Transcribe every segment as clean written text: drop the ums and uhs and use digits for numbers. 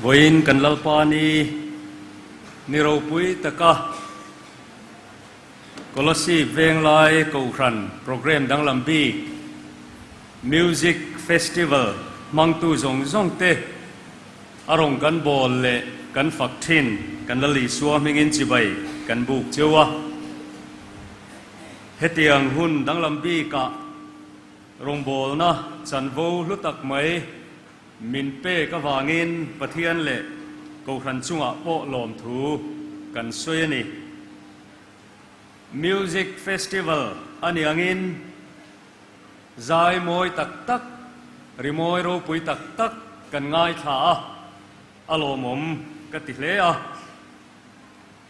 Vawiin kan Lalpa ni ni ropui taka Kolasib Venglai Kohhran Programme danglam bik Music Festival hmangtu zawng zawng te a rawn kan bawl leh kan fak thin kan Lal Isua hmingin chibai kan buk cheu a. Hetiang hun danglam bikah rawngbawlna chanvo hlu tak mai Min pek avangin Pathian leh Kohhran chungah pawh lawmthu kan sawi a ni. Music Festival a ni angin zai mawi tak tak, rimawi ropui tak tak kan ngaithla a, a lawmawm ka ti hle a.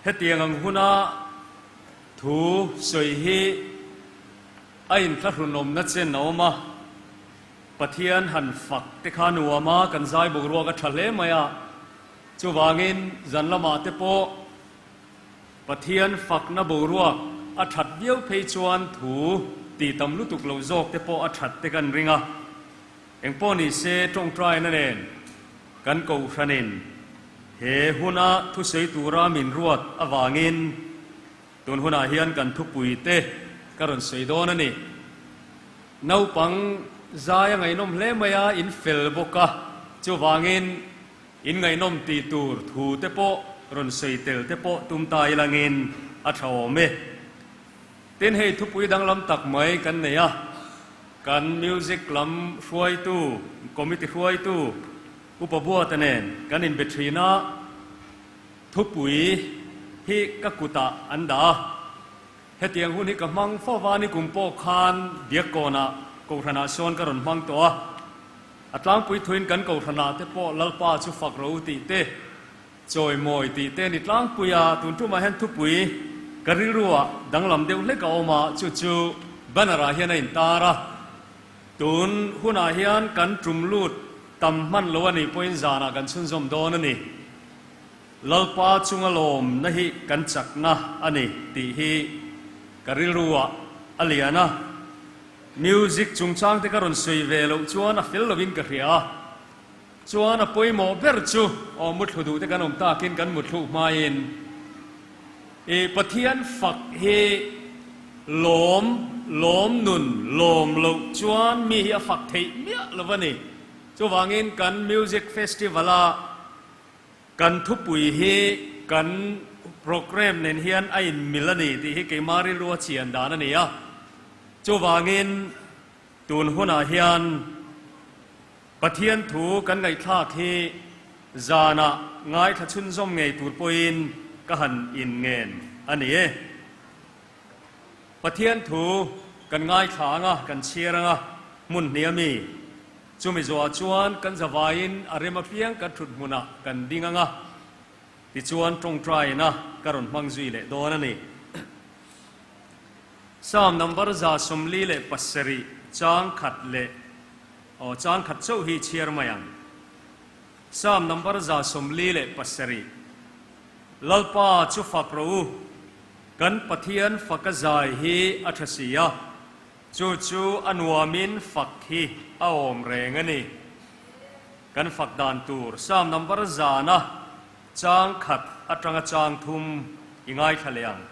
Hetiang ang huna thu sawi hi a inthlahrunawmna chen a awm a. Pathian han fak te kha nuam a, kan zai boruak a tha hle mai a, chuvangin zan lamah te pawh Pathian fakna boruak a that viau phei chuan thu tih tam lutuk lo zawk te pawh a that te kan ring a, engpawh ni se tawngtaina nen kan kohhranin he huna thusawi tura min ruat avangin Tun hunah hian kan thupui te ka rawn sawi dawn a ni. Naupang zai a ngaihnawm hle mai a, in fel bawk a, chuvangin in ngaihnawm tih tur thu te pawh rawn sawi tel te pawh tum ta ilangin a tha awm e. Tin, hei thupui danglam tak mai kan nei a, kan music lam hruaitu, committee hruaitu Upa Buata nen kan inbe thin a, Thupui hi ka kutah an dah a, hetiang hun hi ka hmang fo va, nikum pawh khan Biakkawnah Kohhranah sawn ka rawn hmang tawh a, a tlangpui thuin kan Kohhranah te pawh Lalpa chu fak ro tih te, chawimawi tih te a ni tlangpui a, tun tumah hian thupui ka rilruah danglam deuh hlek a awm a, chu chu banner ah hian a intar a, tun hunah hian kan tum lut tam hman lo a nih pawhin zanah kan chhunzawm dawn a ni. Lalpa chunga lawmna hi kan chakna a ni tih hi ka rilruah a lian a, music chungchang te ka rawn sawi ve loh chuan a fel lovin ka hria a, chuan a pawimawh ber chu aw muthlu duh te kan awm takin kan muthluh hmain i Pathian fak hi lawm lawm nun lawm loh chuan mi hi a fak theih miah lo a ni. Chuvangin kan music festival a Kan thupui hi kan programme nen hian a inmil a ni tih hi keimah rilru a chian dan a ni a. Chuvangin tun hunah hian Pathian thu kan ngaihthlak hi zanah ngaithla chhunzawm ngei tur pawhin ka han inngen a ni e. Pathian thu kan ngaithla ang a, kan chhiar ang a, hmun hnih a mi. Chumi zawhah chuan kan zavaiin a rem apiang kan thut hmunah kan ding ang a, tichuan tawngtaina ka rawn hmang zui leh dawn a ni. Psalm number 47 chang khat leh aw chang khat chauh hi chhiar mai ang. Psalm number 47 Lalpa chu fak rawh u, kan Pathian faka zai hi a tha si a. Chu chu a nuamin fak hi a awm reng a ni. Kan fak dan tur Psalm number zana chang khat atanga chang thum i ngaithla leh ang.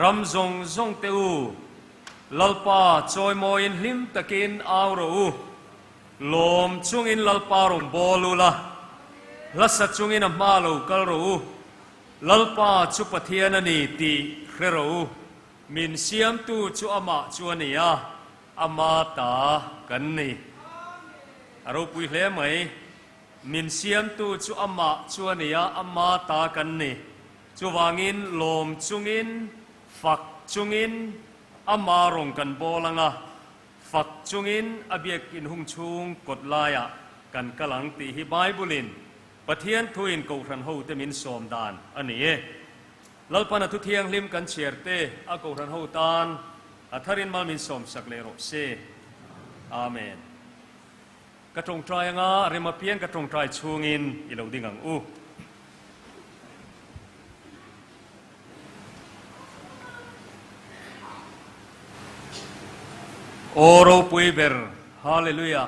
Ram zawng zawng te u, Lalpa chawimawiin hlim takin au rawh u, lawm chungin Lalpa rawn bawl u la, hlasa chungin a hma lo kal rawh u, Lalpa chu Pathian a ni tih hre rawh u. Min siamtu chu amah chu a ni a, ama ta kan ni. A ropui hle mai. Min siamtu chu amah chu a ni a, ama ta kan ni. Chuvangin lawm chungin, fak chungin ama rawn kan bawl ang a, fak chungin a biakin hung chhung kawt laiah kan kal ang tih hi Bible-in Pathian thuin Kohhran hote min sawm dan a ni e. Lalpan a thu thianghlim kan chhiar te a Kohhran ho tan a tharin mal min sawmsak leh rawh se. Amen. Ka tawngtai anga rem apiang ka tawngtai chhungin i lo ding ang u. Aw ropui ber, Hallelujah,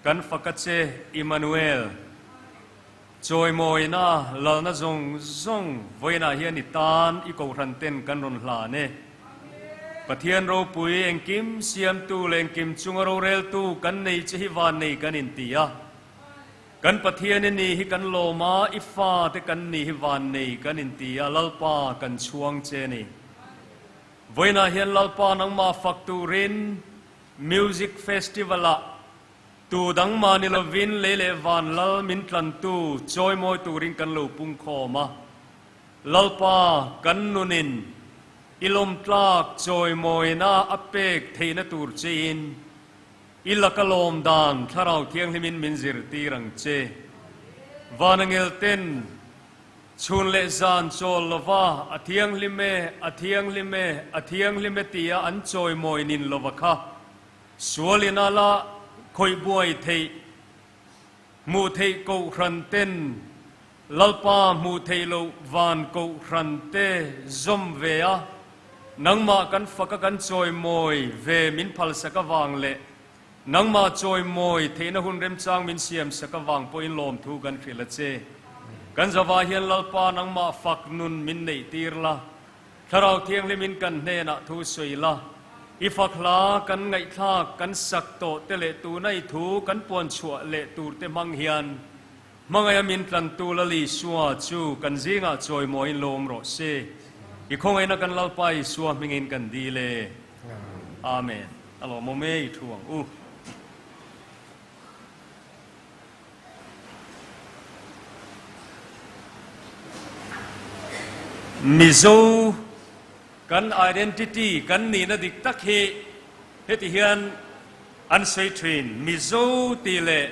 kan fak a che Immanuel. Chawimawina lalna zawng zawng vawiinah hian i tan i kohhran ten kan rawn hlan e. Pathian ropui engkim siamtu leh engkim chunga roreltu kan nei che hi vannei kan inti a. Kan Pathian i ni hi kan lawm a, i fate kan ni hi vannei kan inti a, Lalpa kan chhuang che ni. Vawiinah hian Lalpa nangmah fak turin Music Festival-ah Tu dang mah ni lovin lei leh van lal min tlantu chawimawi turin kan lo pungkhawm a. Lalpa kan nunin i lawmtlak chawimawina a pek theihna tur chein i laka lawm dan Thlarau Thianghlimin min zirtir ang che. Vanangel ten chhun leh zan chawl lova a thianghlim e, a thianghlim e, a thianghlim e tia an chawimawi nin lova kha Sual ina la khawih buai theih, hmuh theih kohhran ten Lalpa hmuh theih loh van kohhran te zawm ve a, nangmah kan faka kan chawimawi ve min phalsak avang leh nangmah chawimawi theihna hun remchang min siamsak avang pawhin lawmthu kan hrilh a che. Kan zavah hian Lalpa nangmah fak nun min neih tir la. Thlarau Thianghlimin kan hnenah thu sawi la, i fak hla kan ngaihthlak kan sak tawh te leh tuna i thu kan puan chhuah leh tur te hmang hian hmangaih a min tlantu Lal Isua chu kan zingah chawimawiin lo awm rawh se. I khawngaihna kan Lalpa Isua hmingin kan dil e. Amen. A lawmawm e i thu ang u. Mizo kan identity, kan nihna dik tak hi heti hian an sawi thin, Mizo tih leh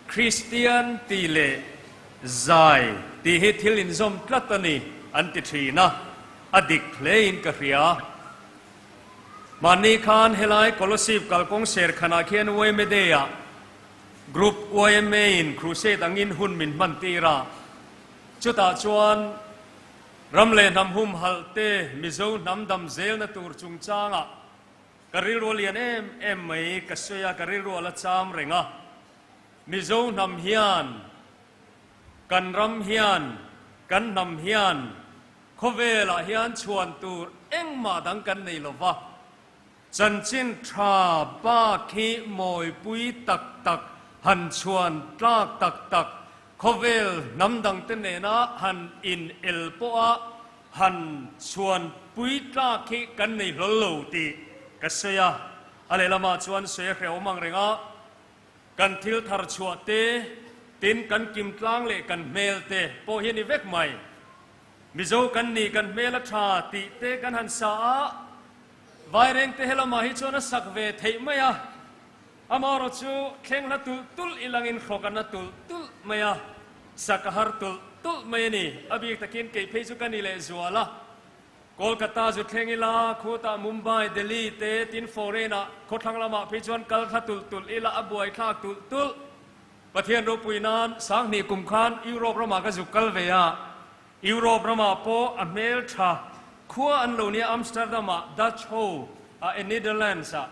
Kristian tih leh zai tih hi thil inzawm tlat a ni an ti thin a, a dik hlein ka hria. Mahni khan helai Kolosip kalkawng serkhanah khian yma Day-ah Group yma in Crusade angin hun min hman tir a, chutah chuan ram leh hnam humhalh te Mizo hnam dam zelna tur chungchangah ka rilru a lian em em mai ka sawi a, ka rilru a la cham reng a. Mizo hnam hian, kan ram hian, kan hnam hian khawvelah hian chhuan tur engmah dang kan nei lo va. Chanchin tha bak hi mawipui tak tak, han chhuan tlak tak tak, khawvel hnam dangte nena han in el pawha han chhuan pui tlak hi kan nei hlawl lo tih ka sawi a. A lehlamah chuan sawi a hrehawm ang reng a, kan thil thar chhuah te, tin kan kim tlang leh kan hmel te pawh hi a ni vek mai. Mizo kan ni kan hmel a tha tih te kan han sa a, Vairengte helamah hi chuan a sak ve theih mai a, amaherawh chu thleng hla tulh tulh i langin hrawk a na tulh tulh mai a, sak a har tulh tulh mai a ni. A bik takin kei phei chu ka ni leh zual a, Kolkata zu thleng ila, khutah Mumbai, Delhi te tin foreign ah khawthlang lamah phei chuan kal thla tulh tulh ila a buaithlak tulh tulh. Pathian ropui nan Sanghnih kum khan Europe ramah ka zuk kal ve a, Europe ramah pawh a hmel tha khua an lo nia Amsterdam ah Dutch ho ah e Netherlands ah.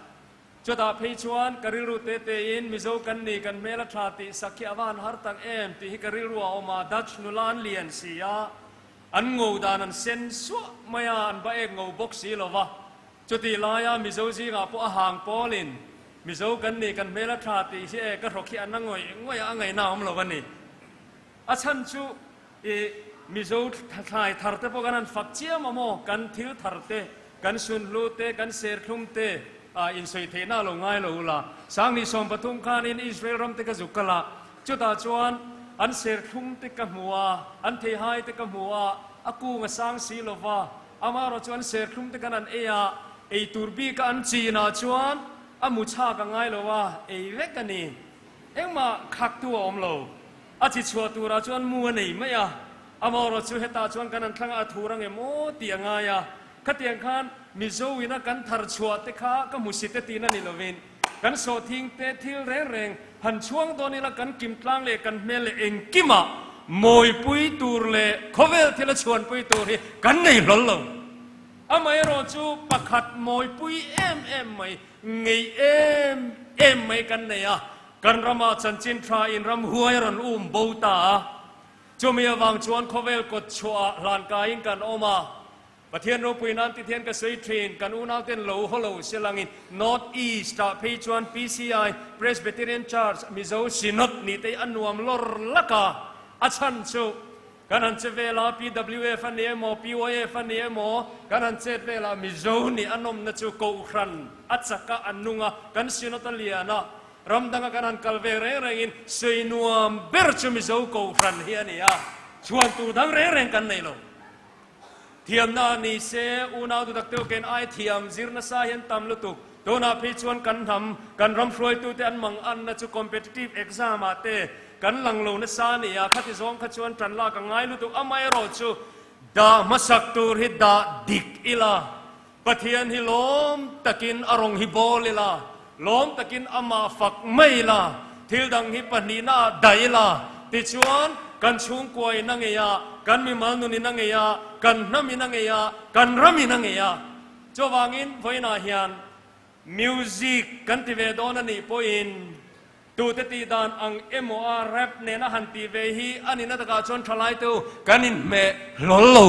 Chutah phei chuan ka rilru te te in Mizo kan ni kan hmel a tha tih sak hi a va han har tak em tih hi ka rilru a awm a, Dutch nula an lian si a, an ngo dan an sen suah mai a, an va ek ngo bawk si lo va. Chutih laia Mizo zingah pawh a hang pawlin Mizo kan ni kan hmel a tha tih hi e ka hrawk hi a na ngawih ngawih a, a ngaihna a awm lo a ni. A chhan chu i Mizo thlai thar te pawh kan han fak chiam a maw? Kan thil thar te, kan sunhlu te, kan serthlum te ah insawi theihna a lo ngai lo ula. Sangni 13 khanin Israel ram te ka zuk kal a, chutah chuan an serthlum te ka hmu a, an theihai te ka hmu a, a kung a sang si lo va, amaherawh chu an serthlum te kan han ei a, ei tur bika an chinah chuan a mu chhak a ngai lo a, ei vek a ni. Engmah khaktu a awm lo. A chi chhuah turah chuan mu a nei mai a, amaherawh chu hetah chuan kan an thlangah a thur ang em aw tih a ngai a. Khatiang khan Mizo ina kan thar chhuah te kha ka hmu si te tihna ni lovin kan sawhthing te thil reng reng han chhuang dawn ila kan kim tlang leh kan hmel leh engkimah mawipui tur leh khawvel thila chhuanpui tur hi kan nei hlawl lo. Amaherawh chu pakhat mawipui em em mai, ngei em em mai kan nei a. Kan ramah chanchin tha in ramhuai a rawn um bo ta a. Chumi avang chuan khawvel kawt chhuahah hlan kaiin kan awm a, Pathian ropui nan ti thian ka sawi thin, kan unauten lo haw lo se langin North East ah phei chuan PCI, Presbyterian Church, Mizo Synod nih te hi a nuam lawr lak a, a chhan chu kan han che vel a, PWF a ni emaw, PYF a ni emaw, kan han chet vel a, Mizo nih a nawmna chu Kohhran a chak a, a nung a, kan Synod a lian a, ram danga kan han kal ve reng rengin sawi nuam ber chu Mizo Kohhran hi a ni a, chhuan tur dang reng reng kan nei lo. Thiamna ni se, unau dudak deuh ken ai thiam zir nasa hian tam lutuk. Tunah phei chuan kan hnam, kan ram hruaitute an mang anna chu competitive exam ah te kan lang lo nasa a ni a, khati zawng kha chuan tan lak a ngai lutuk. Amaherawh chu dah hmasak tur hi dah dik ila, Pathian hi lawm takin a rawng hi bawl ila, lawm takin amah fak mai ila, thil dang hi pahnihna ah dah ila, tichuan kan chhungkua in a ngei a, kan mimal nun in a ngei a, kan hnam in a ngei a, kan ram in a ngei a. Chuvangin vawiinah hian music kan ti ve dawn a nih pawhin tute tih dan ang emaw a rap nena han tih ve hi a nihna takah chuan thalai te u kan inhmeh hlawl lo.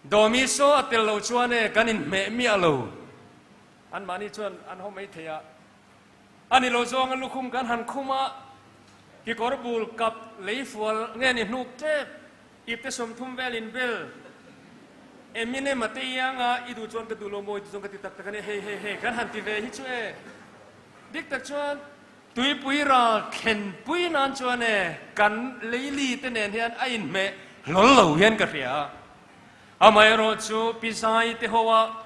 Dawmi saw a tel lo chuan e kan inhmeh miah lo. Anmahni chuan an haw mai thei a. A ni lo zawng a lukhum kan han khum a, kekawr bul kap lei fual nge ni hnuk tep, ipte 30 vel in bel. Eminem a te iang a, i duh chuan ka duh lo maw, i duh chuan ka ti tak tak a nia, hei hei hei kan han ti ve hi chu e. Dik tak chuan Tuipui ral thlenpui nan chuan e kan leili te nen hian a inhmeh hlawl lo hian ka hria. Amaherawh chu Pi Zai te ho a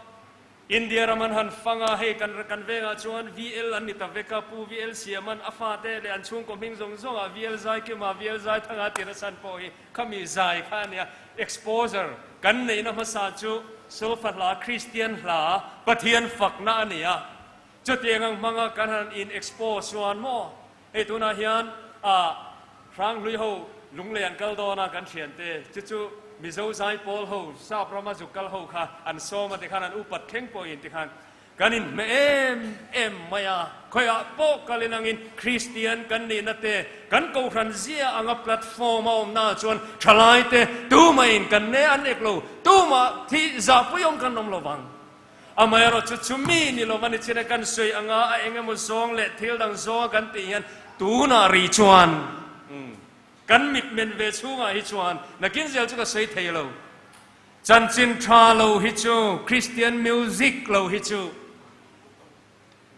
India ram an han fang a, hei kan kan vengah chuan VL an ni ta vek a, Pu VL Siaman a fate leh an chhungkaw hming zawng zawngah VL Zai Kima, VL Zai Thanga tih na chhan pawh hi khami zai kha a nia. Exposure kan neihna hmasa chu Solfa hla, Kristian hla, Pathian fakna a ni a. Chutiang ang hmanga kan han in expose chuan maw hei tunah hian ah Hranghlui ho lunglei an kal dawn a kan thiante chu chu Mizo zaipawl ho sap rama zuk kal ho kha an sawm a tikhan an upat thleng pawhin tikhan kan in hmeh em em mai a khawiah pawh kal in angin Kristian kan nihna te kan kohhran zia anga platform a awmna ah chuan thalai te tumah in kan ne an ek lo tumah thi zahpui awm kan awm lovang. Amaherawh chu chumi ni lova ni chin a kan sawi anga a eng emaw zawng leh thil dang zawnga kan tih hian tunah ri chuan kan mit men ve chhungah hi chuan nakin zel chu ka sawi thei lo. Chanchin tha lo hi chu Christian music lo hi chu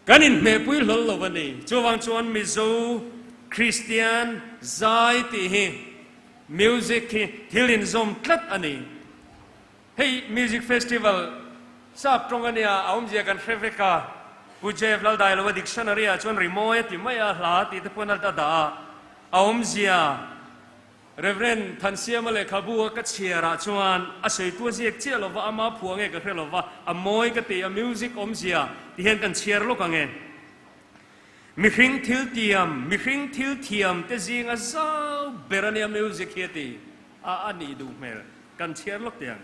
kan inhmehpui hlawl lo a ni. Chuvang chuan Mizo Christian zai tih hi music hi thil inzawm tlat a ni. Hei Music Festival sap tawng a nia, a awmzia kan hre vek a. Pu Jeff Laldailova dictionary ah chuan rimawi a ti mai a, hla tih te pawn a dah a. A awmzia Rev. Thansiama lehkhabu a ka chhiar ah chuan a sawitu a ziak chiah lova, ama phuah nge ka hre lova, a mawi ka ti a, music awmzia ti hian kan chhiar lawk ang e. Mihring thil tiam, mihring thil thiam te zinga zau ber a nia music hi a ti a, a nih duh hmel. Kan chhiar lawk teh ang.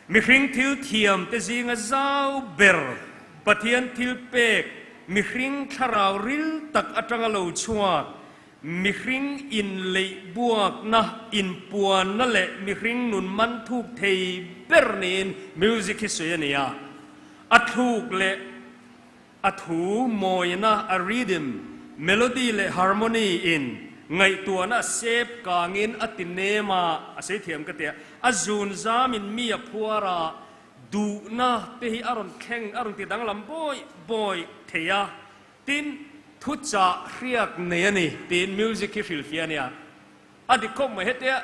Mihring thil thiam te zinga zau ber Pathian thil pek, mihring thlarau ril tak atanga lo chhuak, mihring inleih buakna, inpuanna leh mihring nun man thuk thei ber niin music hi sawi a ni a. A thluk leh A thu mawina, a rhythm, melody leh harmony in ngaihtuahna a sep kangin a ti nem a, a sei thiam ka ti a, a zun zamin mi a phuar a, duhna te hi a rawn thleng, a rawn ti danglam bawi bawi thei a, tin, thuchah hriak nei a ni tiin music hi hrilhfiah a nia. A dik khawp mai hetia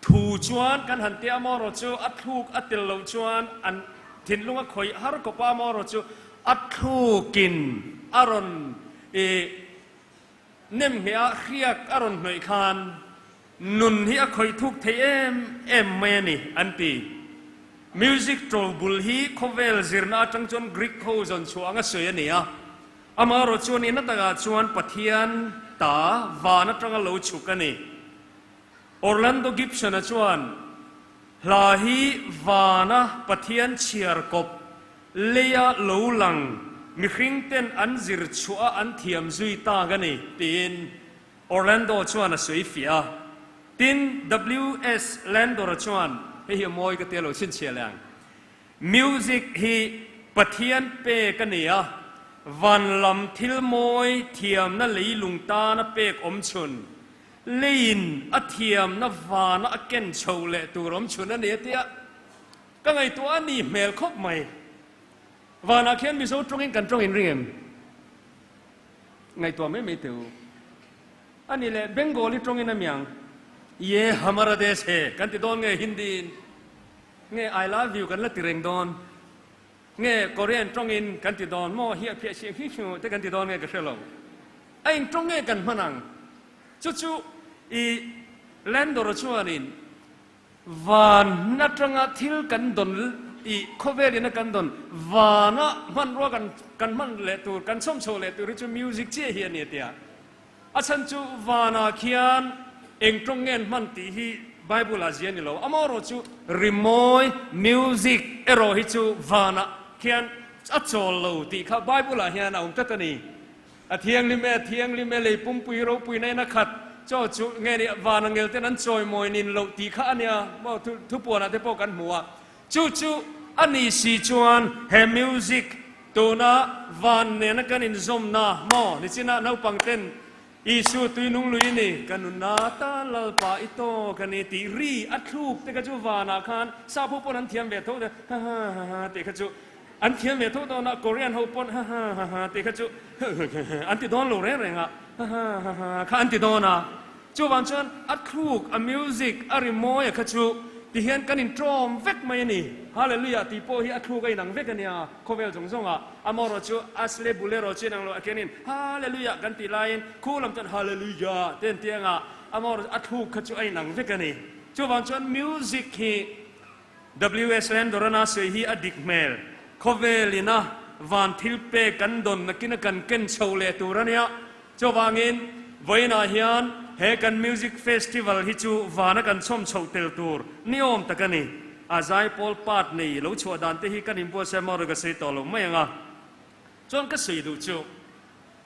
thu chuan kan han tia maw rawh chu a thluk a tel loh chuan an thinlung a khawih har khawp a maw rawh chu a thlukin a rawn ih nem ngheh a hriak a rawn hnawih khan nun hi a khawih thuk thei em em mai a ni an ti. Music ṭobul hi khawvel zirna aṭang chuan Greek ho zawn chhuah anga sawi a ni a. Amaherawh chuan ina takah chuan Pathian ta van atanga lo chhuk a ni. Orlando Gibson-a chuan, Hla hi vana Pathian chhiar kawp leia lo lang mihringten an zir chhuah a an thiam zui tak a ni, tiin. Orlando chuan a sawi fiah a. Tin, WS Landor-a chuan, Hei hi a mawi ka tia lo chhinchhiah leh ang. Music hi Pathian pek a ni a, van lam thil mawi thiamna leilung tana pek awm chhun, leiin a thiamna vana a ken chho leh tur awm chhun a ni a tia ka ngaihtuah a ni hmel khawp mai. Vanah khian Mizo tawngin kan tawng inring em? Ngaihtuah mai mai teh u. A ni leh Bengali tawngin a miang Ye hamara desh he kan ti dawn nge Hindi in nge I love you kan la ti reng dawn nge Korean tawngin kan ti dawn maw hiah phiah siah hri hriu te kan ti dawn nge ka hre lo. A eng tawng nge kan hman ang? Chu chu i Landor chuanin Van atanga thil kan dawn i khawvelin a kan dawn vana hmanrua kan kan hman leh tur kan chhawm chho leh tur hi chu music chiah hi a ni a tia. A chhan chu vanah khian eng tawng nge an hman tih hi Bible ah zia a ni lo. Amaherawh chu rimawi, music, erawh hi chu vanah khian a chawl lo tih kha Bible ah hian a awm tlat a ni. A thianghlim e, a thianghlim e, lei pumpui ropui na in a khat. Chaw chu nge ni, van angel ten an chawimawi nin loh tih kha a nia, maw thu thupuanah te pawh kan hmu a. Chu chu a ni si chuan he music tuna van nena kan inzawmna maw nichinah naupang ten Isu tuinung lui ni, ka nunna tan Lalpa i tawk a ni tih ri a thluk te kha chu vanah khan sapho pawn an thiam ve tho te ha ha ha ha tih kha chu An thiam ve tho dawn a, Korean ho pawn ha ha ha ha tih kha chu an ti dawn lo reng reng a, ha ha ha ha kha an ti dawn a. Chuvang chuan a thluk, a music, a rimawi a kha chu ti hian kan intawm vek mai a ni. Hallelujah tih pawh hi a thluk a inang vek a nia, khawvel zawng zawng ah. Amaherawh chu Asle Bolero chu inang lo, a kenin Hallelujah kan tih laiin khu lam chuan Hallelujah te an ti ang a, amaherawh a thluk kha chu a inang vek a ni. Chuvang chuan music hi WS Landorana sawi hi a dik hmel. Khawvel ina van thil pek kan dawn nakina kan ken chho leh tur a nia. Chuvangin vawiinah hian he kan Music Festival hi chu vana kan chhawm chhoh tel tur ni awm tak a ni. A zaipawl part nei lo chhuah dan te hi kan inbuatsaih maw ka sawi tawh lo mai ang a. Chuan ka sawi duh chu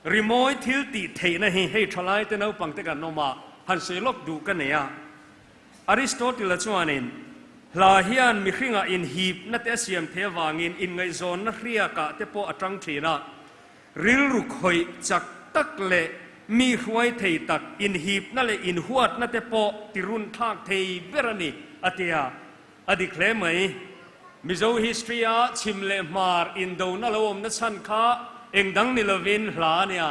rimawi thil tih theihna hi hei thalai te naupang te kan awm a, han sawi lawk duh ka nei a. Aristotle-a chuanin, Hla hian mihringah inhipna te a siam thei avangin inngaihzawnna hriakah te pawh a tang thin a. Rilru khawih chak tak leh mi hruai thei tak inhipna leh inhuatna te pawh ti runthlak thei ber a ni, a ti a. A dik hle mai. Mizo history-a chhim leh hmar indona lo awmna chhan kha engdang ni lovin hla a nia.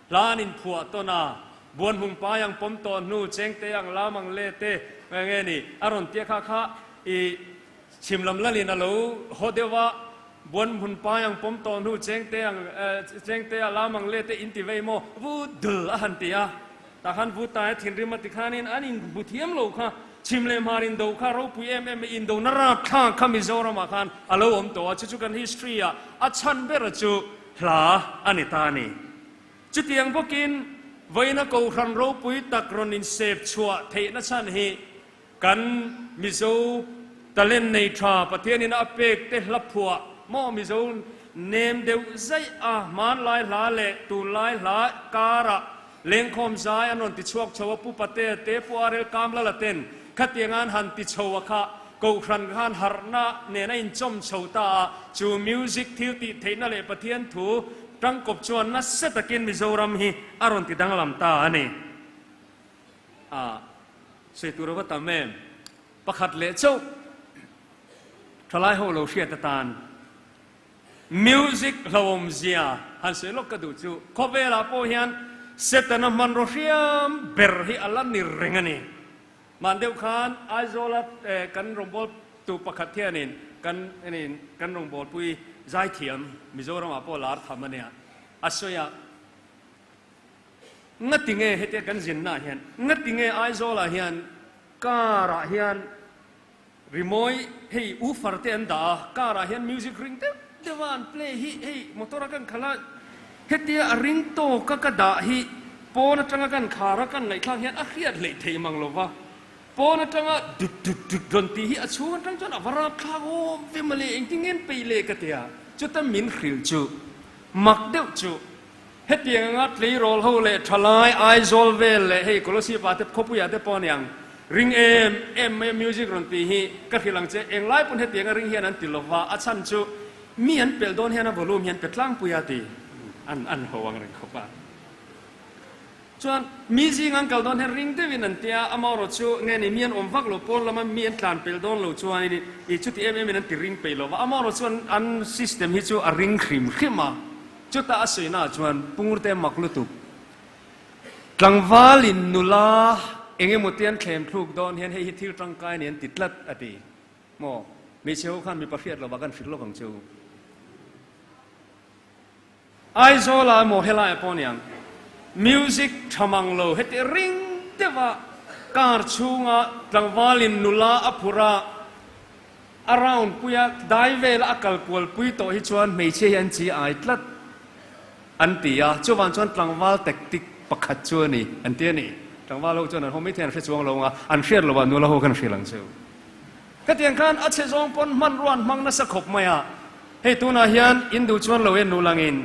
Hla an inphuah tawn a, buan hmung pai ang pawm tawh hnu, chengte ang lam ang le te nge nge ni a rawn tia kha kha i chhim lam lalin a lo haw deuh a, buan hmun pai ang pawm tawh hnu, chengte ang chengte a lam ang le te in ti vei maw vu dul a han ti a, tah khan vu tai a thinrim a ti khanin an inhmu thiam lo kha chhim leh hmar indo kha ropui em em indo na rapthlak kha Mizoramah khan a lo awm tawh a, chu chu kan history ah a chhan ber chu Hla a ni ta a ni. Chutiang bawkin vawiina Kohhran ropui tak rawn insep chhuah theihna chhan hi kan Mizo talent nei tha Pathianin a pek te hla phuah maw Mizo nem deuh zaih a hmanlai hla leh tunlai hla karah lengkhawm zai an rawn ti chhuak chho a Pu Patea te Pu Arel Kamlala ten khatiang an han ti chho a kha Kohhran khan harhna nen a inchawm chho ta a, chu music thil tih theihna leh Pathian thu tangkawp chuan nasa takin Mizoram hi a rawn ti danglam ta a ni. A sawi tur a va tam em? Pakhat leh chauh thalai ho lo hriat atan music hlauhawm zia han sawi lawk ka duh chu khawvelah pawh hian Setana hmanraw hriam ber hi a la ni reng a ni. Hman deuh khan Aizawla kan rawngbâwl tu pakhat hianin kan enin kan rawngbâwlpui zaithiam Mizoramah pawh lar tham a nia. A sawi a, Ngati nge hetia kan zinnaah hian, ngati nge Aizawlah hian car ah hian rimawi hei woofer te an dah a, car ah hian music ring deuh deuh a an play hi hei motor a kan khalh a, Hetia a ring tawka ka dah hi pawn atanga kan khar a kan ngaihthlak hian a hriat hleih theih mang lo va, pawn atanga dut dut dut rawn tih hi a chhung atang chuan a va rapthlak awm ve mawle engtin nge an peih le ka ti a, chuta min hrilh chu mak deuh chu. Hetiang anga tleirawl ho leh thalai Aizawl vel leh hei Kolasib ah te khawpui ah te pawh aniang ring em em mai a music rawn tih hi ka hrilh ang che. Englai pawn hetiang a ring hian an ti lova, a chhan chu mi an pelh dawn hian a volume hian pe tlangpui a ti an an ho ang reng khawp a. Chuan mi zing an kal dawn hian ring deuhin an tia, amaherawh chu nge ni mi an awm vak lo, pawn lama mi an tlan pel dawn lo chuanin i chuti em emin an ti ring peih lo va, amaherawh chuan an system hi chu a ring hrim hrim a, chutah a sawina ah chuan pungurte mak lutuk tlangvalin nula eng emaw te an thlem thluk dawn hian hei hi thil tangkai ni an ti tlat a ti maw, hmeichhe ho khan mipa hriat lovah kan hrilh lawk ang che u. Aizawla emaw helaiah pawh aniang music tha mang lo heti ring deuha car chhunga tlangvalin nula a phur a, a round puia dai vela a kal kual pui tawh hi chuan hmeichhia hi an chi ai tlat an ti a, chuvang chuan tlangval tactic pakhat chu a ni an ti a ni. Tlangval ho chuan an haw maithei an hre chuang lo ang a, an hriat loh ah nula ho khan hrilh ang chu. Khatiang khan a chhe zawng pawn hmanrua an hmang nasa khawp mai a, hei tunah hian in duh chuan lo en nu langin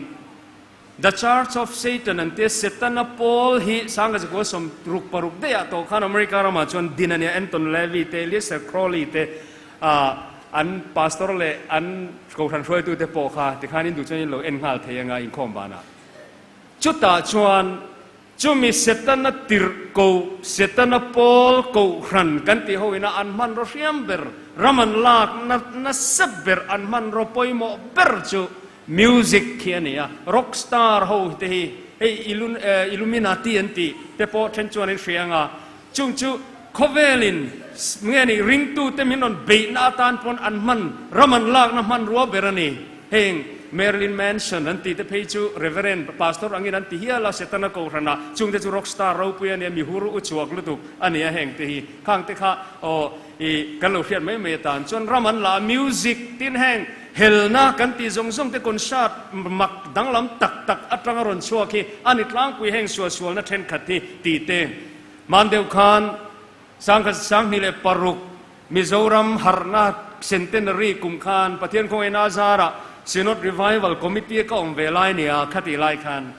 The Church of Satan an tia Setana pawl hi Sangha 16 daih ah tawh khan America ramah chuan din a nia, Anton LaVey te, Lester Crowley te an pastor leh an kohhran hruaitu te pawh kha tikhan in duh chuan in lo en nghal thei anga inkhawm banah. Chutah chuan Chumi Setana tirh ko, Setana pawl kohhran kan tih ho ina an hmanraw hriam ber, ram an lak na nasa ber, an hmanraw pawimawh ber chu music khi a ni a. Rock star ho te hi hei Illuminati an tih te pawh then chuan an hria anga, chung chu khawvelin nge ni ringtute min rawn beihna atan pawn an hman, ram an lakna hmanrua ber a ni. Heng Marilyn Manson an tih te phei chu Reverend, Pastor angin an ti hial a, Setana kohhranah chungte chu rock star ropui a nia, mihur u chhuak lutuk a nia heng te hi. Khang te kha aw i kan lo hriat mai mai atan chuan ram an la a, music tin heng helna kan tih zawng zawng te concert mak danglam tak tak atanga rawn chhuak hi a ni tlangpui heng sualsualna thenkhat hi tih te hman deuh khan Sangkhat 2006 Mizoram harhna Centenary kum khan Pathian khawngaihna azarah Synod Revival Committee ka awm ve lai nia khatih lai khan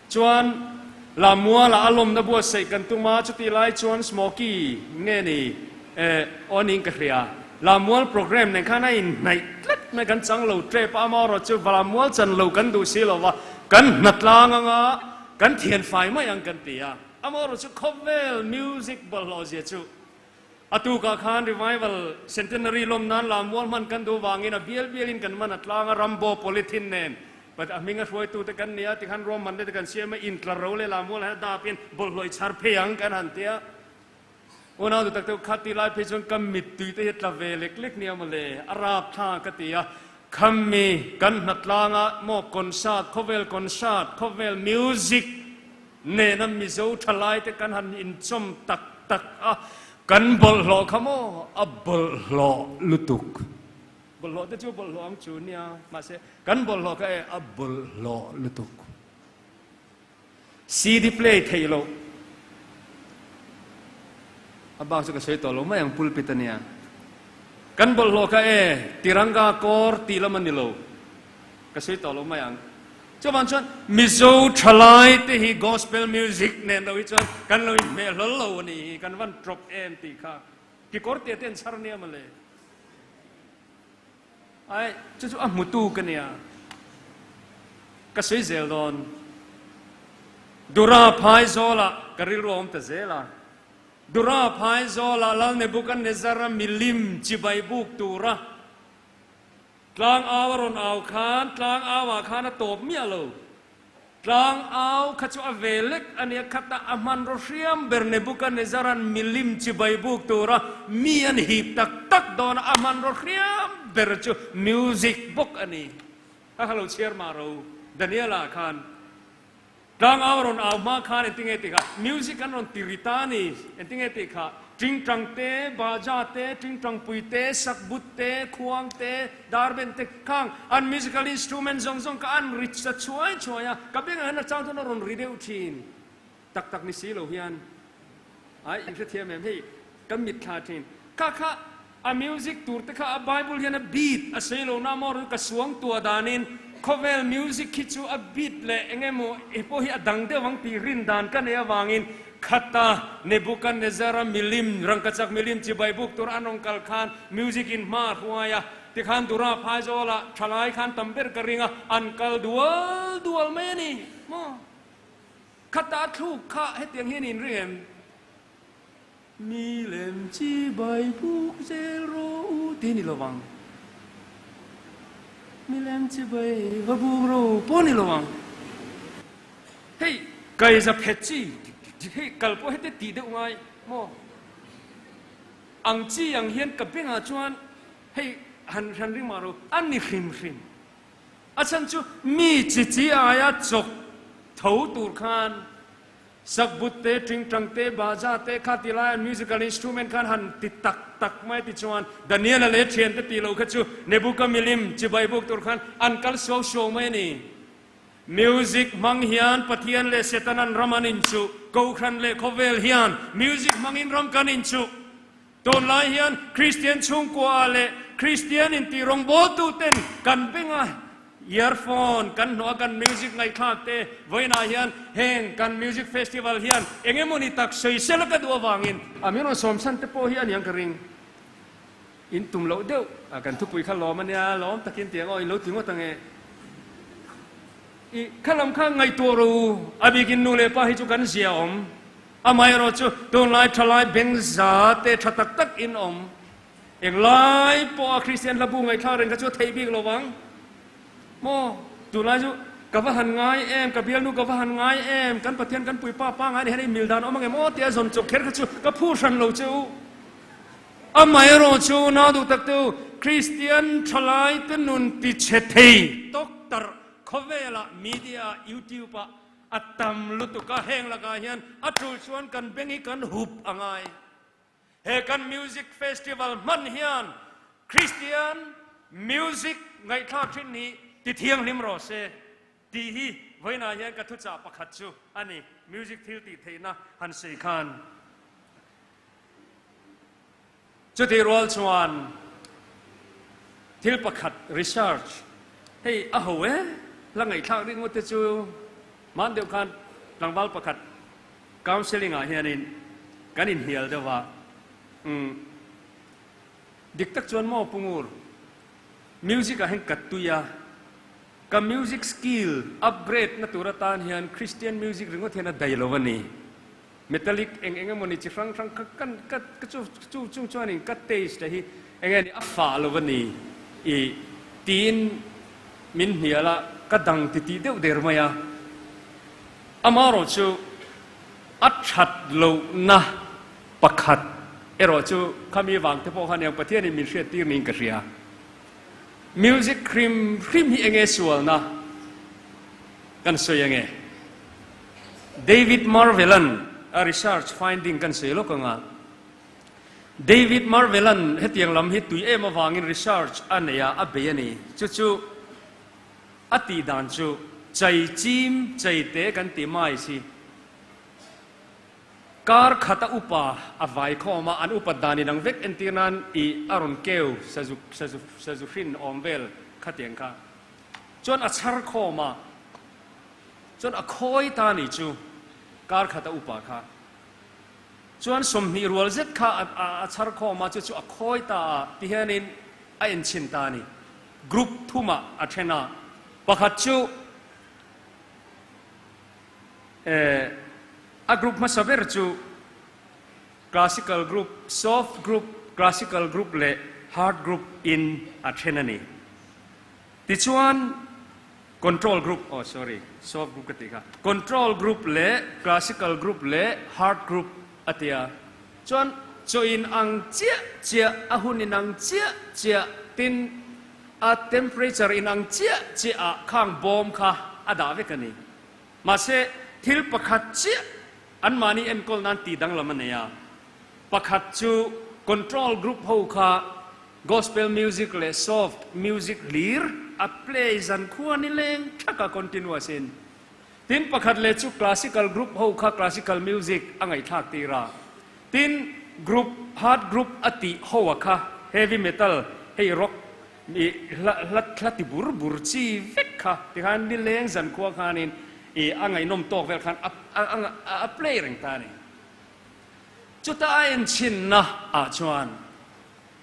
chuan Lamuala a lawmna buatsaih kan tum a, chutih lai chuan Smoky nge ni eh aw niin ka hria. Lamual program nen khan a inhnaih tlat mai kan chang lo tep a, amaherawhchu Lamual chan lo kan duh si lo va, kan hnatlang anga kan thianfai mai ang kan ti a. Amaherawhchu khawvel music bawlhhlawh zia chu a tukah khan Revival Centenary lawm nan Lamual hman kan duh vangin a bial bialin kan man a tlang a, Rambo polythene nen but a hminga hruaitute kan nia tikhan ruahman te kan siam a, intlar ro leh Lamual hian a dapin bawlhhlawh i chhar phei ang kan han tia. Unau duh tak deuh kha ti lai phei chuan ka mittui te hi tla ve lek lek nia mawle, a rap thla ka ti a, Khammi kan hnatlanga maw concert, khawvel concert, khawvel music nena Mizo thalaite kan han inchawm tak tak a, kan bawlhhlawh kha maw a bawlhhlawh lutuk. Bawlhhlawh te chu bawlhhlawh ang chu nia, mahse kan bawlhhlawh kha e a bawlhhlawh lutuk. CD play theih loh a bak chu ka sawi tawh lo mai ang pulpit a nia. Kan bawlhhlawh kha e Tiranga kawr tih lam a ni lo, ka sawi tawh lo mai ang. Chuvang chuan Mizo thalai te hi gospel music nen lo hi chuan kan lo inhmeh hlawl lo a ni hi, kan van trawp em tih kha kekawr te te an chhar nia mawle. Ai, chu chu a hmutu ka nia. Ka sawi zel dawn. Dura phai zawlah ka rilru a awm ta zel a. Dura phai zawlah Lal Nebuchadnezzar-a milim chibai buk tura tlang au a rawn au khan tlang auah khan a tawp miah lo. Tlang au kha chu a ve lek a nia, khatah a hmanraw hriam ber Nebuchadnezzar-a'n milim chibai buk tura mi an hip tak tak dawn a, a hmanraw hriam ber chu music bawk a ni. Kha kha lo chhiar mah ro, Daniel-a khan tlang au a rawn au hma khan engtinge tih kha music an rawn ti ri ta a ni, engtinge tih kha tingtang te, baja te, tingtangpui te, sakbut te, khuang te, Darben te khang an musical instrument zawng zawng kha an ri sa chhuai chhuai a, ka bengah hian a chang chuan a rawn ri deuh thin. Tak tak ni si lo hian ai in hrethiam em hei ka mitthla thin. Kha kha a music tur te kha a Bible hian a beat a sawi lo na maw ka suang tua danin. khawvel music hi chu a beat leh eng emaw he pawh hi a dang deuh ang tih rin dan ka neih avangin khata Nebuchadnezzar-a milim, rangkachak milim chibai buk tur an rawn kal khan music in hma a hruai a, tikhan Dura phaizawlah thalai khan tam ber ka ring a, an kal dual dual mai a ni maw? Khata a thluk kha hetiang hian in ring em? Milem chibai buk zel rawh u tih a ni lo vang. Milem chibai va buk rawh u pawh a ni lo vang. Hei kaiza phet chi hei kal pawh heti tih deuh ngai maw? Ang chi ang hian ka bengah chuan hei han hran ring mah rawh u a ni hrim hrim. A chhan chu mi chi chi aia chawk tho tur khan Sakbut te, tingtang te, baja te kha ti laia musical instrument khan han ti tak tak mai ti chuan Daniela leh thiante tih loh kha chu Nebuka milim chibai buk tur khan an kal suau suau mai a ni. Music hmang hian Pathian leh Setanan ram an inchuh, Kohhran leh khawvel hian music hmangin ram kan inchuh. Tunlai hian Kristian chhungkua leh Kristian intih rawngbawltu ten kan benga earphone kan hnawh a kan music ngaihthlak te vawiinah hian heng kan music festival hian eng emawni tak sawisel ka duh avangin a min rawn sawmsan te pawh hi a niang ka ring. In tum loh deuh a kan thupui kha lawm a nia lawm takin tiang aw in lo ti ngawt ang e. I kha lam kha ngaihtuah ro a bikin nu leh pa hi chu kan zia awm. Amaherawh chu tunlai thalai beng za te tha tak tak in awm. Englai pawha Kristian hlabu ngaihthlak reng kha chu a theih bik lo vang. Maw? Tunlai chu ka va han ngai em, ka bialnu ka va han ngai em, kan Pathian kan puipa pangai ni hian i mil dan awm ang em aw tia zawn chawp kher kha chu ka phu hran lo che u. Amaherawh chu nau duh tak te u, Kristian thalai te nun ti chhe thei tawk tarh khawvelah media ah youtube ah A tam lutuk a, heng lakah hian a tul chuan kan beng hi kan hup a ngai. He kan music festival hman hian Kristian music ngaihthlak thin hi ti thianghlim rawh se tih hi vawiinah hian ka thuchah pakhat chu a ni, music thil tih theihna han sawi khan. Chutih rual chuan thil pakhat research hei a ho e, hla ngaihthlak ringawt te chu hman deuh khan tlangval pakhat counselling ah hianin kan inhnial deuh a, umm dik tak chuan maw Pungur music ah hian ka tui a, ka music skill upgrade na tur atan hian Christian music ringawt hian a dai lo a ni. Metallic eng eng emawni chi hrang hrang kha kan ka ka chu chu chung chuanin ka taste hi eng nge ni a fah lo a ni i tiin min hnial a, ka dang ti tih deuh der mai a. Amaherawh chu a that lohna pakhat erawh chu khami vang te pawh khan eng Pathianin min hriat tir niin ka hria. Music hrim hrim hi eng nge sualna kan sawi ange? David Marvel-a'n a research finding kan sawi lawk ang a, David Marvel-a'n hetiang lam hi tui em avangin research a nei a, a bei a ni. Chu chu a tih dan chu chai chim chai te kan tih mai si. Kar khata upa a vai khawm a, an upat dan inang vek entir nan i a rawn keu sazu sazu sazu hrin awm vel khatiang kha chuan a chhar khawm a. Chuan a khawi ta ni chu kar khat a upa kha chuan 20 rual zet kha a chhar khawm a, chu chu a khawi ta a ti hianin a enchhin ta a ni. Group thumah a then a, pakhat chu eh a group hmasa ber chu classical group, soft group, classical group leh hard group in a then a ni. Tichuan Control group, oh sorry, soft group ka tih kha, control group leh classical group leh hard group a ti a, chuan chaw in ang chiah chiah, a hun in ang chiah chiah, tin a temperature in ang chiah chiah ah khang bawm kha a dah vek a ni. Mahse thil pakhat chiah anmahni enkawl nan tih danglam a nei a, pakhat chu control group ho kha Gospel music leh soft music hlir a play zan khua ni leng thak a continuous in. Tin pakhat leh chu classical group ho kha classical music a ngaihthlak tir a. Tin group hard group a tih ho a kha heavy metal hei rock i hla hla ti bur bur chi vek. kha tikhan nileng zankhua khanin ih a ngaihnawm tawk vel khan a a play reng ta a ni. Chuta a enchinna ah chuan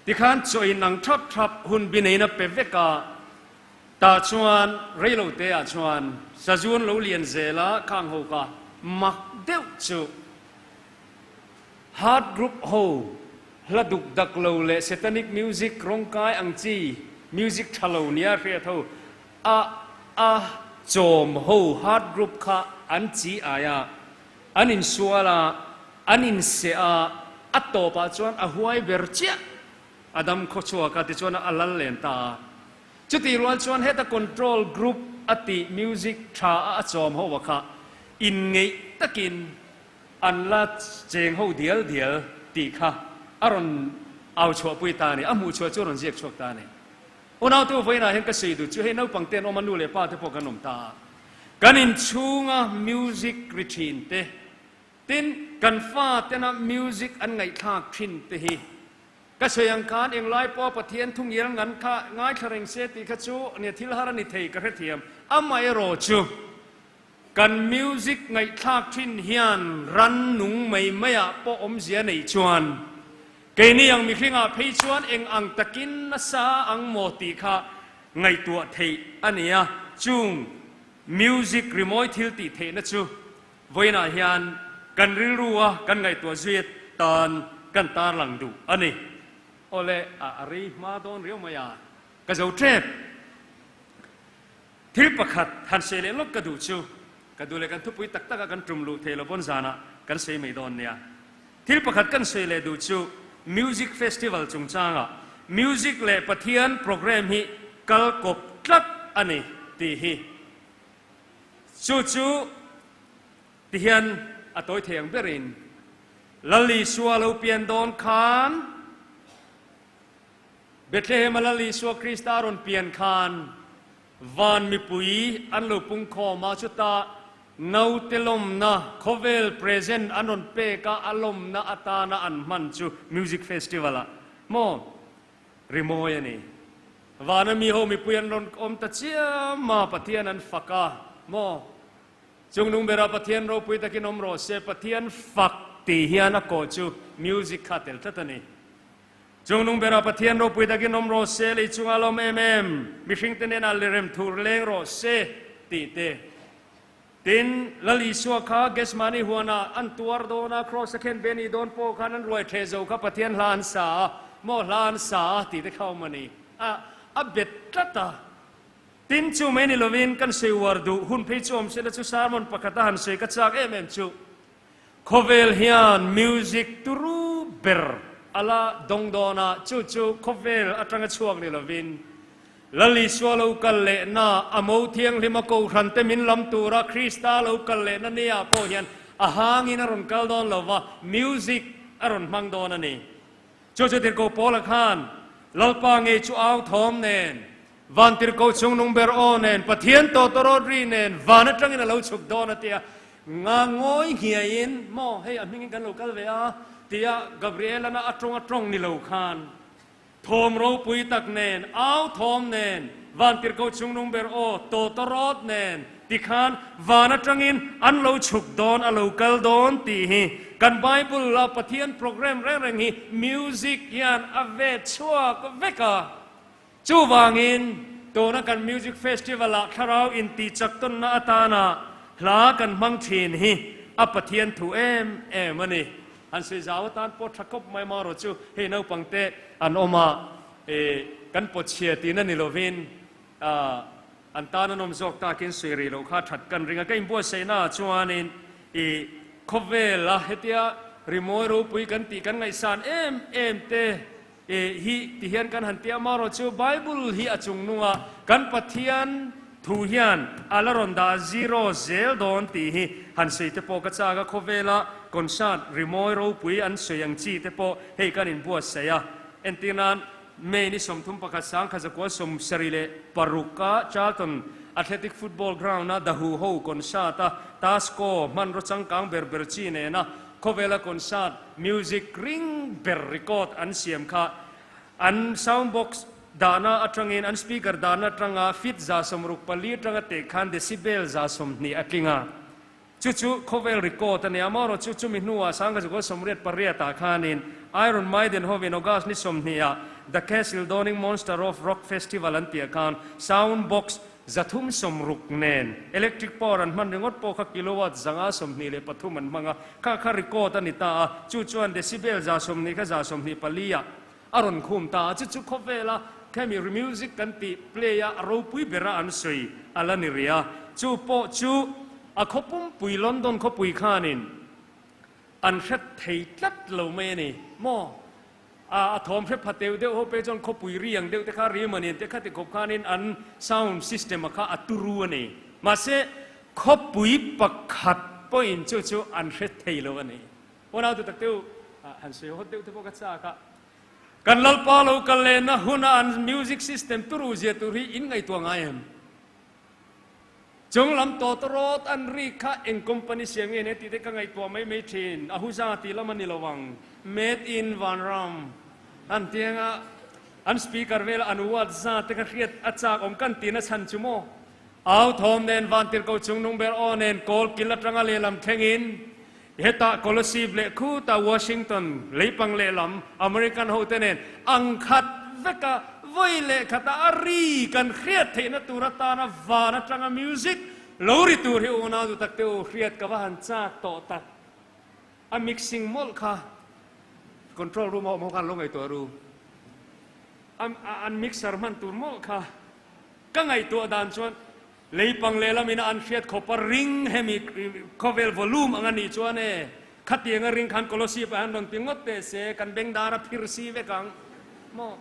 tikhan chaw inang thap thap hun bi neiin a pe vek a, tah chuan reilo te ah chuan sazu an lo lian zel a, khang ho kha mak deuh chu Hard group ho hla duk dak lo leh satanic music rawngkai ang chi music tha lo nia hriat ho a a chawm ho hard group kha an chi ai a, An insual a, an inseh a, a tawpah chuan a huai ber chiah a dam khaw chhuak a, tichuan a lal len ta a. Chutih rual chuan heta control group a tih music tha a a chawm ho a kha inngeih takin an la cheng ho dial dial tih kha a rawn au chhuahpui ta a ni, a hmuh chhuah chu a rawn ziak chhuak ta a ni. Unautu vawiinah hian ka sawi duh chu hei naupang te an awm a, nu leh pa te pawh kan awm ta a. Kan inchhunga music ri thin te, tin kan fa tena music an ngaihthlak thin te hi ka sawi ang khan englai pawha Pathian thu ngial ngan kha ngaithla reng se tih kha chu nia thil har a ni thei ka hrethiam. Amaherawh chu kan music ngaihthlak thin hian ran nung mai maiah pawh awmzia neih chuan keini ang mihringah phei chuan eng ang takin nasa ang maw tih kha Ngaihtuah theih a ni a, chung music rimawi thil tih theihna chu vawiinah hian kan rilru a kan ngaihtuah zui atan kan tarlang duh a ni. Awle, a rei hma dawn riau mai a, ka zo tep. Thil pakhat han sawi leh lawk ka duh chu, ka duh leh kan thupui tak taka kan tum luh thei lo pawn zanah kan sawi mai dawn nia. Thil pakhat kan sawi leh duh chu Music Festival chungchangah Music leh Pathian programme hi kal kawp tlat a ni tih hi. Chu chu tihian a tawi thei ang berin Lal Isua lo pian dawn khan Bethlehem a Lal Isua Krista a rawn pian khan Van mipui an lo pung khawm a, chutah naute lawmna khawvel present an rawn pek a, a lawmna atana an hman chu music festival ah maw rimawi a ni. Vana mi ho mipui an rawn awm ta chiam a, Pathian an fak a maw. Chungnung bera Pathian ropui takin awm rawh se, Pathian fak tih hian a kawh chu music kha tel tlat a ni. Chungnung berah Pathian ropui takin awm rawh se, lei chungah lawm em em, mihringte hnenah lirem thur leng rawh se, tih te. Tin, Lal Isua kha Gethsemane huanah an tuar dawn a, Kraws a khen ve nih dawn pawh khan an ruai ṭheh zo kha Pathian hla an sa a, maw hla an sa a tih te kha awm a ni. A, a bet tlat a. Tin, chu mai ni lovin kan sawi uar duh hun phei chu awm se la chu sermon pakhata han sawi ka chak em em chu. Khawvel hian music turu ber a la dawng dawn a, chu chu khawvel atanga chhuak ni lovin Lal Isua lo kal lehna, a mo thianghlima kohhran te min lam tura Krista lo kal lehna nia pawh hian a hangin a rawn kal dawn lo va, music a rawn hmang dawn a ni. Chu chu Tirhkoh Paula khan Lalpa ngei chu au thawm nen, Van Tirhkoh chungnung ber aw nen, Pathian tawtawrawt ri nen van atangin a lo chhuk dawn a ti a. Nga ngawi nghiaiin, Maw, hei a hmingin kan lo kal ve a, tia Gabriel-ana a tawng a tawng ni lo khan, thawm ropui tak nen, au thawm nen, van tirhkoh chungnung ber aw, tawtawrawt nen, tikhan van atangin an lo chhuk dawn, a lo kal dawn tih hi kan Bible a Pathian program reng reng hi music hian a vet chhuak vek a. Chuvangin, tuna kan Music Festival-ah thlarau intihchak tawnna atana hla kan hmang thin hi a Pathian thu em em a ni. Han sawi zau atan pawh tha khawp mai marawh chu hei naupangte an awm a, kan pawchhia tihna ni lovin an tan an awm zawk takin sawi rih loh kha that kan ring a. Ka inbuatsaihnaah chuanin i khawvela hetia rimawi ropui kan tih kan ngaihsan em em te, E hi ti hian kan han ti a, amaherawh chu Bible hi a chung nunga kan Pathian thu hian a la rawn dah zero zel dawn tih hi han sawi te pawh ka chak a, khawvela concert rimawi ropui an sawi ang chi te pawh hei kan inbuatsaih a. Entir nan May ni 31 1976 a Charlton Athletic Football Ground a The Who ho concert a Tasco hmanraw changkang ber ber chi nena khawvela concert Music ring ber record an siam kha an sound box. dahna atangin, an speaker dahna atanga feet 64 atanga teh khan decibel 20 a tling a. Chu chu khawvel record a ni a, amaherawhchu chumi hnuah 1988 ah khanin Iron Maiden hovin August ni 20 ah The Castle Dawning Monster of Rock Festival an tih ah khan sound box 360 nen electric power an hman ringawt pawh kha kilowatt 523 an hmang a, kha kha record a ni ta a, chu chuan decibel 20 kha 24 ah a rawn khum ta a, chu chu khawvela khemi music kan tih play a a ropui bera an sawi a la ni rih a, chu pawh chu a khaw pumpui London khawpui khanin an hre thei tlat lo mai a ni maw? A a thawm hre pha teu deuh ho pei chuan khawpui ri ang deuh te kha ri manin te khati khawp khanin an sound system a kha a turu a ni. Mahse khawpui pakhat pawhin chu chu an hre thei lo a ni. Unau tu tak teu han sawi hawt deuh te pawh ka chak a. Kan Lalpa lo kal lehna huna an music system turu zia tur hi in ngaihtuah ngai em? Chung lam tawtawrawt an rik kha eng company siam nge ne tih te ka ngaihtuah mai mai thin. Ahuja tih lam a ni lo ang. Made in Vanram an ti anga an speaker vela an watt za te kha hriat a chak awm kan tihna chhan chu maw? Au thawm nen Vantirhko chungnung ber aw nen kawl kil atanga lehlam thlengin Hetah Kolosib leh khutah Washington leipang lehlam American hote nen ang khat veka vawi leh khata a ri kan hriat theihna tur atana van atanga music lo ri tur hi unau du tak te u hriat ka va han chak tawh tak. A mixing mawlh kha control room a awm ho khan lo ngaihtuah ru. An mixer hman tur mawlh kha ka ngaihtuah dan chuan Leipang lehlam ina an hriat khawp a ring hemi khawvel volume ang a nih chuan e, khatiang a ring khan Kolosip ah hian rawn ti ngawt teh se, kan bengdar a phir si vek ang maw?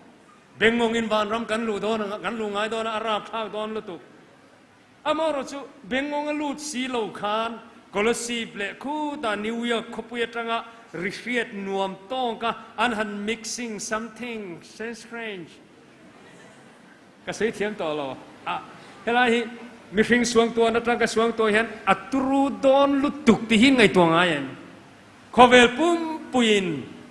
Bengngawngin vanram kan luh dawn ang, kan luh ngai dawn a, a rapthlak dawn lutuk. Amaherawh chu bengngawng a lut si lo khan Kolosip leh khutah New York khawpui atanga ri hriat nuam tawk a an han mixing something strange. Ka sawi thiam tawh lo. A, helai hi mihring suangtuan atang ka suangtuah hian a turu dawn lutuk tih hi ngaihtuah ngai em? Khawvel pumpuiin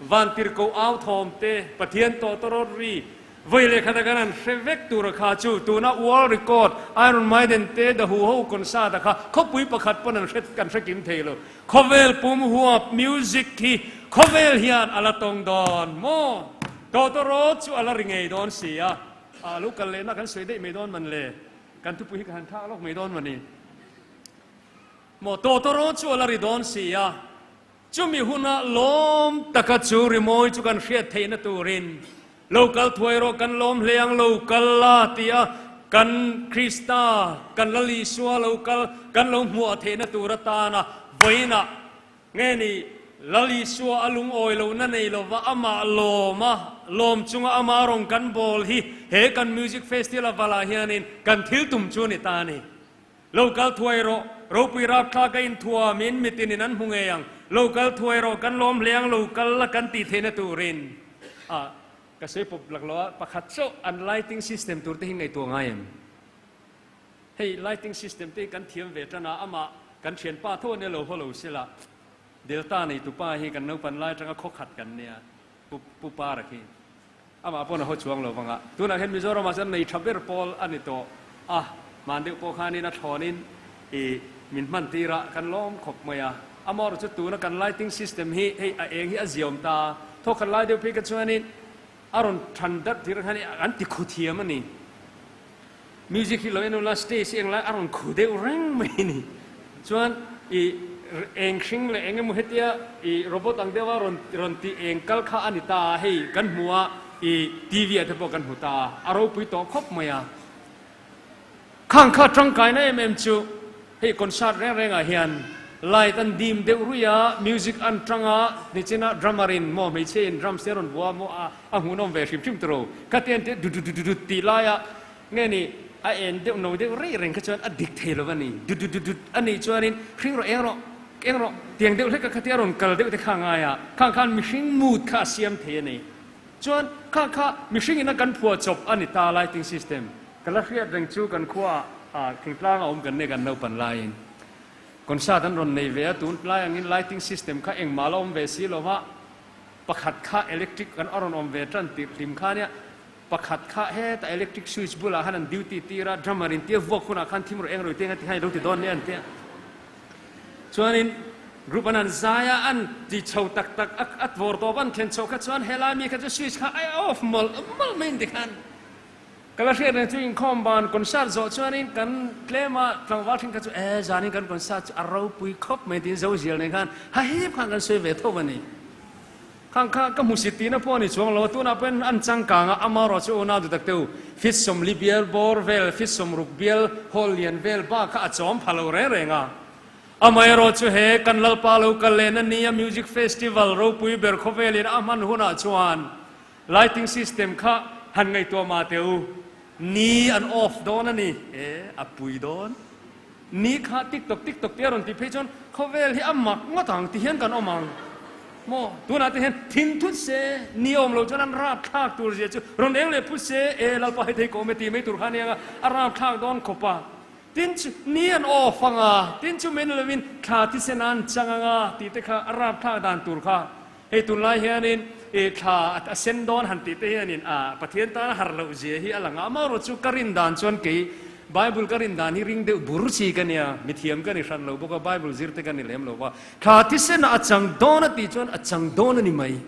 vantirhkoh au thawm te, Pathian tawh tawrawt ri, vawi leh khat a kan han hre vek tur a kha chu tuna world record Iron Maiden te The Who ho concert a kha khawpui pakhat pawn an hre kan hre kim thei lo. Khawvel pum huap music hi khawvel hian a la tawng dawn maw? Tawtawrawt chu a la ri ngei dawn si a. A lo kal lehna kan sawi daih mai dawn man le. Kan thupui hi ka han thlak lawk mai dawn mani. Maw tawtawrawt chu a la ri dawn si a. Chumi huna lawm taka chu rimawi chu kan hriat theihna turin lo kal thuai rawh kan lawm hle ang lo kal la tia kan Krista kan Lal Isua lo kal kan lo hmuah theihna tur atana vawiinah Nge ni, Lal Isua a lungawi lohna nei lova amah lawm a, lawm chunga ama rawn kan bawl hi he kan Music Festival avalah hianin kan thil tum chu a ni ta a ni. Lo kal thuai rawh, ropui rapthlak a inthuamin mitinin an hmu ngei ang. Lo kal thuai rawh, kan lawm hle ang, lo kal la kan tih theihna turin. A, ka sawi pawp lak lo a, pakhat chauh an lighting system tur te hi ngaihtuah ngai em? Hei lighting system te hi kan thiam ve tan a, amah kan thianpa tho ania lo haw lo sela, Delta neitu pa hi kan naupan lai atanga khaw khat kan nia, Pu Pu Para khi. Amah pawn a haw chuang lo vang a, tunah hian Mizoramah chuan nei tha ber pawl a ni tawh a, hman deuh pawh khanin a thlawnin i min hman tir a, kan lawm khawp mai a. Amaherawhchu chu tuna kan lighting system hi hei a eng hi a ziawm ta a, thaw khat lai deuh phei kha chuanin a rawn than darh tir khan an ti khu thiam a ni. Music hi lo en ula stage hi englai a rawn khu deuh reng mai a ni. Chuan i eng hring leh eng emaw hetia i robot ang deuha rawn rawn tih eng kal kha a ni ta a, hei kan hmu a i TV ah te pawh kan hmu ta a, a ropui tawh khawp mai a. Khang kha tangkaina em em chu hei concert reng rengah hian light an dim deuh ruih a, music an tang a, nichina drummer in maw hmeichhia in drums te a rawn vua maw a a hmuhnawm ve hrim hrim tawh lo. Khati an ti a du du du du du tih laia nge ni a en deuh no deuh rei reng kha chuan a dik thei lo a ni. Du du du du a nih chuanin hring rawh eng rawh eng rawh tiang deuh hlek a khatia rawn kal deuh te kha a ngai a, khang khan mihring mood kha a siam thei a ni. Chuan kha kha mihring ina kan phuah chawp a ni ta lighting system. Ka la hriat reng chu kan khua ah thingtlang a awm kan nei kan naupan laiin concert an rawn nei ve a, tun lai angin lighting system kha engmah la awm ve si lo va, pakhat kha electric kan a rawn awm ve tan tirh hlim kha nia. Pakhat kha heta electric switch bulah khan an duty tir a, drummer in tia vuak hunah khan thim rawh eng rawih te eng a ti khan i lo ti dawn nia an tia. Chuanin group an han zai a, an ti chho tak tak a, a vawr tawp an thlen chhoh kha chuan helai mi kha chu switch kha a off mawlh mawlh mai in ti khan ka la hriat reng chu inkhawm ban concert zawh chuanin kan tlem a tlangval then kha chu e zanin kan concert chu a ropui khawp mai tiin zo zial nen khan hahip khan kan sawi ve tho a ni. Khang kha ka hmusit tihna pawh a ni chuang lo a, tunah pawhin an changkang a, amarawh chu unau duh tak te u, fit sawmli bial bawr vel, fit sawmruk bial hall lian vel bak kha a chawm pha lo reng reng a. Amaherawh chu he kan Lalpa lo kal lehna nia Music Festival ropui ber khawvelin a hman hunah chuan lighting system kha han ngaihtuah mah teh u, ni an off dawn a ni, e a pui dawn. Ni kha tik tok tik tok tia rawn tih phei chuan khawvel hi a mak ngawt ang ti hian kan awm ang maw? Tunah te hian thin thut se, ni awm lo chuan an rap thlak tur zia chu rawn eng leh phut se, e Lalpa hei thei ka awm e tih mai tur kha a nia a rap thlak dawn khawp a. Tin chu ni an off ang a, tin chu mai ni lovin thla thisen a an chang ang a tih te kha a rap thlak dan tur kha. Hei tunlai hianin i thla a sen dawn han tih te hianin a Pathian tana har loh zia hi a lang a, amaherawh chu ka rin dan chuan kei Bible ka rin dan hi ring deuh bur chi ka nia, mithiam ka ni hran lo bawk a, Bible zir te ka ni lem lo va, thla thisena a chang dawn a tih chuan a chang dawn a ni mai.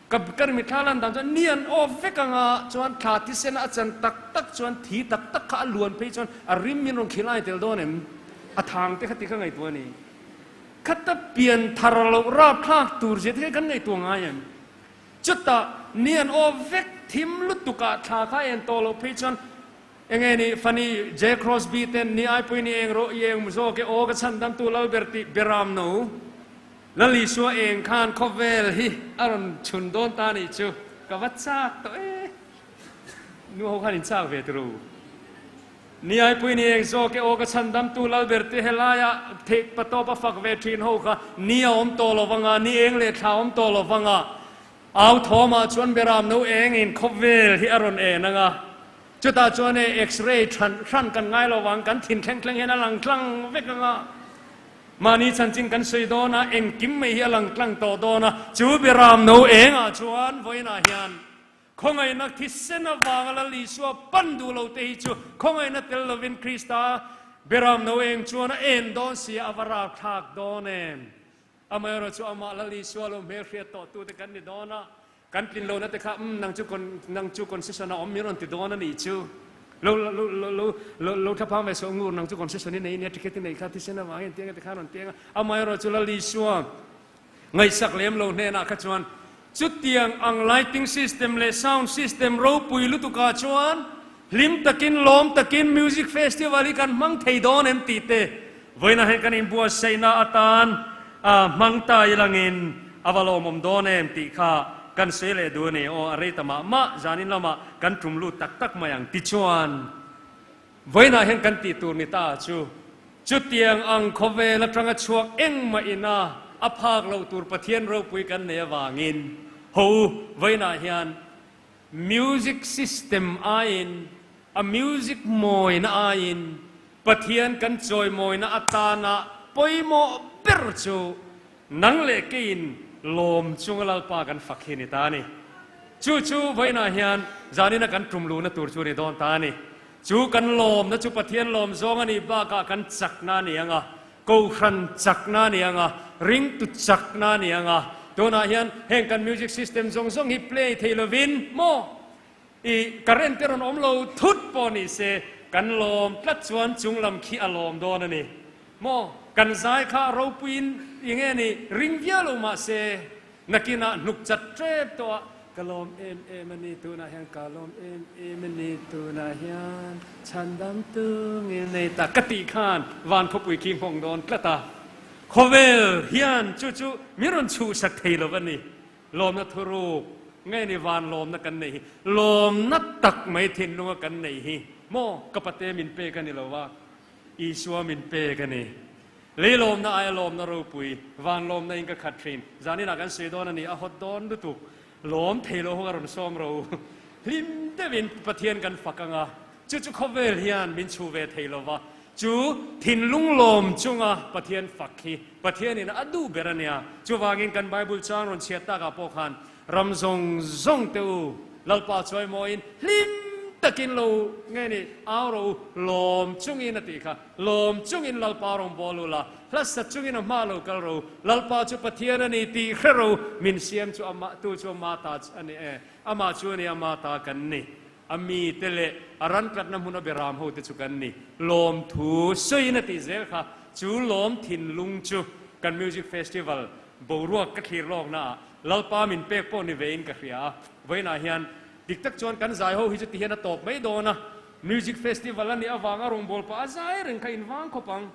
Ka ka ri mitthla lan dan chuan ni an off vek ang a, chuan thla thisena a chan tak tak chuan thi tak tak kha a luan phei chuan a rim min rawn khilai tel dawn em? A thang te kha ti ka ngaihtuah a ni. Khata pian thar loh rapthlak tur zia te kha kan ngaihtuah ngai em? Chutah ni an aw vek thim lutuk ah thla kha en tawh loh phei chuan enge ni Fanny J Crosby ten ni ai pawhin i eng rawh i eng zawk e aw ka chhan dam tu Lalber tih beram no Lal Isua eng khan khawvel hi a rawn chhun dawn ta nih chu ka va chak tawh e nu ho khan in chak ve turu. Ni aipui ni eng zawk e aw ka chhandamtu Lalber te helaia theih patawp a fak ve thin ho kha ni a awm tawh lo vanga, ni eng leh thla a awm tawh lo vanga, au thawmah chuan beram no eng in khawvel hi a rawn en anga, chutah chuan e x-ray than hran kan ngai lo vang kan thin thleng thleng hian a lang tlang vek anga, mahni chanchin kan sawi dawn a engkim mai hi a lang tlang tawh dawn a, chu beram no engah chuan vawiinah hian Khawngaihna thisen avanga Lal Isua pan duh lo te hi chu khawngaihna tel lovin Krista beram no eng chuan a en dawn si a, a va rapthlak dawn em? Amaherawh chu amah Lal Isua lo hmelhriat tawh tute kan ni dawn a, kan tlin lohna te kha umm nang chu nang chu concession a awm min rawn ti dawn a nih chu. Lo lo lo lo lo lo thlaphang ve sawh ngur nang chu concession i nei nia ticket i neih kha thisen avangin tiang te kha rawn ti ang a, amaherawh chu Lal Isua Ngaihsak lem lo hnenah kha chuan chutiang ang lighting system leh sound system ropui lutukah chuan hlim takin lawm takin music festival hi kan hmang thei dawn em tih te vawiinah hian kan inbuatsaihna atan hmang ta ilangin a va lawmawm dawn em tih kha kan sawi leh duh a ni. Aw a rei ta mah mah zanin lamah kan tum lut tak tak mai ang tichuan Vawiinah hian kan tih tur ni ta chu, chutiang ang khawvel atanga chhuak engmah ina a phak loh tur Pathian ropui kan nei avangin ho u, vawiinah hian music system aiin, a music mawina aiin Pathian kan chawimawina atana pawimawh ber chu nang leh keiin lawm chunga Lalpa kan fak hi a ni ta a ni. Chu chu vawiinah hian zanina kan tum luhna tur chu a ni dawn ta a ni. Chu kan lawmna chu Pathian lawm zawng a nih bakah kan chakna a ni ang a, Kohhran chakna a ni ang a, ringtu chakna a ni ang a. Tunah hian heng kan music system zawng zawng hi play thei lovin maw i current te rawn awm lo thut pawh ni se kan lawm tlat chuan chunglam khi a lawm dawn a ni maw. Kan zai kha ropuiin i nge ni ring viau lo mahse Nakinah hnuk chat tep tawh a, Ka lawm em em a ni tunah hian, ka lawm em em a ni tunah hian, chhandam tungin nei ta ka tih khan van khawpui khi nghawng dawn tlat a. Khawvel hian chu chu min rawn chhuhsak thei lo va ni. Lawmna thuruk nge ni van lawmna kan neih hi, lawmna tak mai thinlunga kan neih hi maw ka pate min pek a ni lo va, Isua min pek a ni. Lei lawmna aia lawmna ropui, van lawmna in ka khat thin. Zaninah kan sawi dawn a ni, a hawt dawn lutuk. Lawm thei lo ho ka rawn sawm ro. Hlim deuhin Pathian kan fak ang a, chu chu khawvel hian min chhu ve thei lo va. Chu thinlung lawm chunga Pathian fak hi Pathianin a duh ber a nia. Chuvangin kan Bible chang rawn chhiat takah pawh khan ram zawng zawng te u. Lalpa chawimawiin hlim takin lo nge ni au rawh u, lawm chungin a tih kha. Lawm chungin Lalpa rawn bawl u la, hlasa chungin a hma lo kal rawh u. Lalpa chu Pathian a ni tih hre rawh u, min siam chu amah tu chu ama ta a ni e, amah chu a ni ama ta kan ni. A mite leh a ran tlatna hmuna beram hote chu kan ni. Lawmthu sawiin a tih zel kha, chu lawm thinlung chu kan Music Festival boruak ka thlir lawknaah Lalpa min pek pawh ni vein ka hria a. Vawiinah hian dik tak chuan kan zai ho hi chu tihian a tawp mai dawn a, Music Festival a nih avanga rawngbâwl pah a zai reng kha invang khawp ang.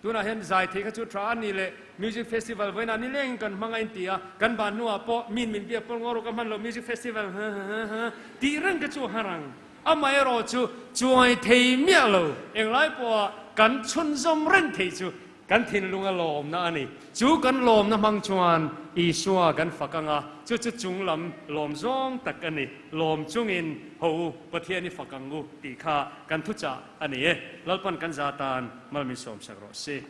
Tunah hian zai thei kha chu tha a ni leh Music Festival vawiinah nilengin kan hmang a inti a, kan ban hnuah pawh min min biak pawl ngaw rawh ka hman lo Music Festival ha ha ha tih reng kha chu a har ang. Amaherawh chu chuai thei miah lo englai pawha kan chhunzawm reng thei chu Kan thinlunga lawmna a ni. Chu kan lawmna hmang chuan Isua kan fak ang a, chu chu chung lam lawm zawng tak a ni. Lawm chungin ho u, Pathian i fak ang u tih kha kan thuchah a ni e. Lalpan kan za tan mal min sawmsak rawh si.